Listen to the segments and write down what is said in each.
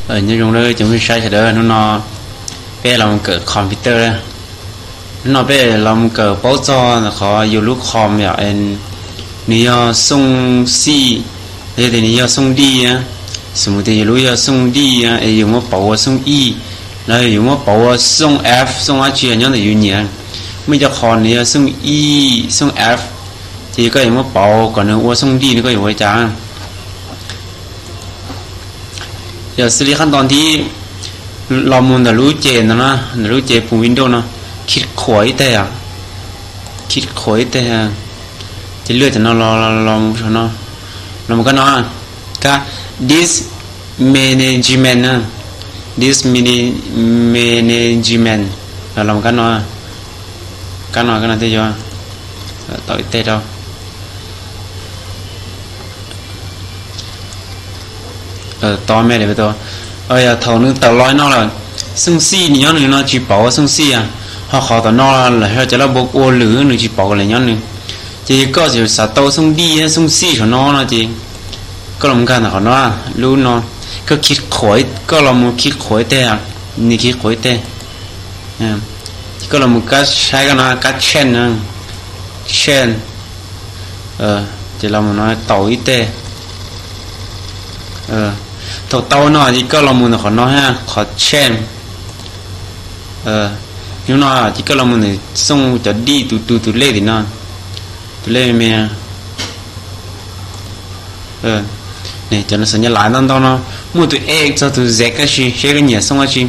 Nyob zoo cov phooj ywg sawv daws, hnub no peb los kawm computer. Hnub no peb los kawm paub txog qhov yus lub com yom, nws yog xooj xij los yog tias nws yog xooj dij. Xws mus tias yus lub yog xooj dij es yus muab pauv ua xooj ij, los yus muab pauv ua xooj F, xooj dab tsi nyob ntawm yus nyiam. Muaj ib co qhov nws yog xooj ij, xooj F, ces koj yuav muab pauv kom nws ua xooj dij no koj yuav ua cas? Yog xws li qab nto nthib los mus ntawm lub ces ntawm no, ntawm lub ces pum Windows no, khij qhuam ib teg, khij qhuam ib teg, ces lwaj cov no los mus saum no, los mus kab no, kab disk management, disk management, los mus kab no, kab no, kab no tej yuav tau ib teg rau. To me li, yog thaum nws tawm los no lawm, xooj xij nws nyob nws no tsis pauv xooj xij, ho qhov tom no lawm ho cov laj npua ua lwm nws tsis pauv lawm nyob nws. Ces yog koj xav tau xooj dij xooj xij saum no no ces koj los nkag ntawm qhov no, lub no, koj khij qhuam, koj los mus khij qhuam ib teg, nws khij qhuam ib teg, ces koj los mus kab saib kab no, kab change, change, ces los mus no tau ib teg. Thaum tau no ces koj los mus ntawm qhov no, qhov change, hnub no ces koj los mus ntawm xooj cov dij tus tus tus lej tim no, tus lej me, cov no xav nyob lawm ntau ntau no, muaj tus A txog tus Z tab sis seb koj nyiam xooj dab tsi.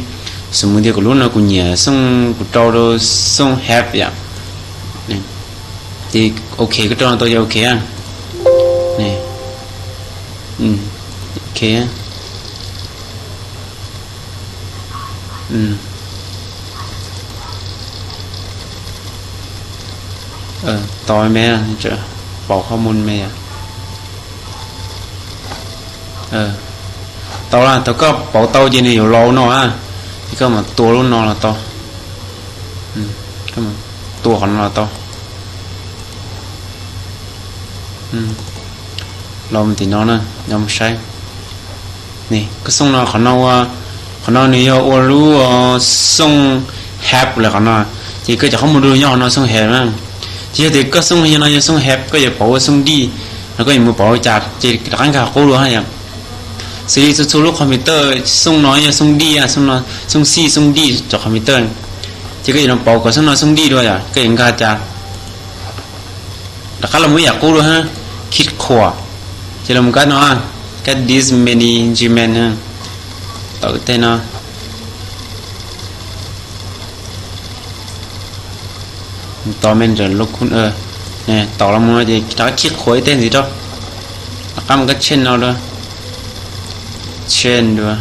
Xws mus tias kuv lub no kuv nyiam xooj, kuv rau rau xooj F yom. Ces ok, koj rau no tau ces ok. Ok, tau me, pauv qhov mus me. Tau lawm, thaum koj pauv tau ces nws yuav los no, ces koj mam tua lub no los tau, tua qhov no los tau. Los mus tim no na, los mus saib. Koj xooj no, qhov no, qhov no nws yog ua lub xooj F lawm qhov no, ces koj cov qhob mus du lug nyob qhov no xooj F na. Ces yog tias koj xooj no yog xooj F, koj yuav pauv ua xooj dij los koj yuav mus pauv ua cas, ces rov qab nkag qub dua yom. Xws li txhua txhua lub computer, xooj no yog xooj dij, xooj xij xooj dij cov computer, ces koj yuav los pauv kom xooj no xooj dij dua yom, koj yuav nkag cas? Rov qab los mus ib yam qub dua, khij qhuam, ces los mus kab no, kab disk management, tau ib teg no, tau me, tau los mus no ces rov qab khij qhuam ib teg ntxiv rau, rov qab mus kab change no dua, change dua.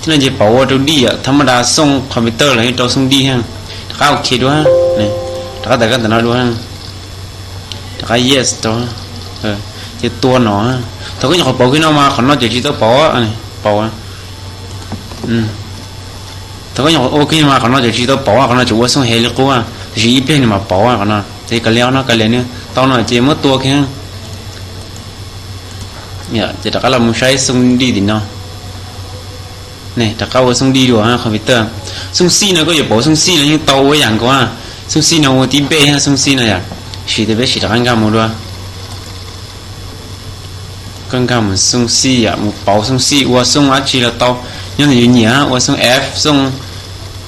Thiab no ces pauv ua rau dij yom, thab maj da xooj computer los yeej rau xooj dij thiab. Rov qab ok dua, rov qab tawm kab ntawm no dua, rov qab yes rau, ces tua no. Thaum koj nyuam qhuav pauv kiag no mas qhov no ces tsis tau pauv, pauv. Thaum koj nyuam qhuav ua kiag mas qhov no ces tsis tau pauv, qhov no tseem ua xooj hev li qub, tiam sis ib pliag nws mam pauv qhov no. Ces kav liam no, kav liam nws tau no ces muab tua kiag. Ces rov qab los mus saib xooj dij tim no. Rov qab ua xooj dij dua computer. Xooj xij no koj yuav pauv xooj xij no yeej tau ua ib yam nkaus. Xooj xij no ua tib npe, xooj xij no yom. Sim tias peb sim rov qab nkag mus dua. Koj nkag mus xooj xij yom, mus pauv xooj xij ua xooj dab tsi los tau, nyob ntawm yus nyiam, ua xooj F, xooj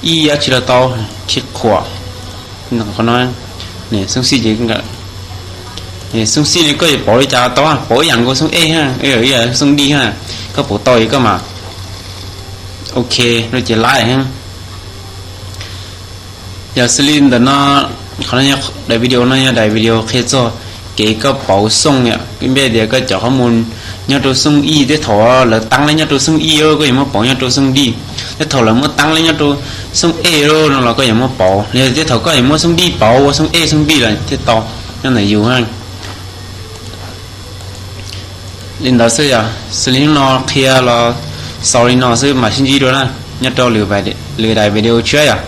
ij dab tsi los tau, khij qhuam. Qhov no, xooj xij ces, xooj xij no koj yuav pauv li cas tau, pauv ib yam nkaus xooj ej, xooj dij, koj pauv tau es koj mam ok, no ces laib. Yog xws li ntawm no, qhov no, daim video no yog daim video qhia txog kev koj pauv xooj yom, npe tias koj cov qhob mus nyob rau xooj ij, tej thaum lawv tab leb nyob rau xooj ij koj yuav muab pauv nyob rau xooj dij, tej thaum lawv muab tab leb nyob rau xooj ej no los koj yuav muab pauv, los yog tej thaum koj yuav muab xooj dij pauv ua xooj ej xooj dij los thiaj tau nyob ntawm yus. Li ntawd xwb yom, xws li hnub no qhia los xaus li no xwb, mam sib ntsib dua na nyob rau lwm daim video tshiab yom.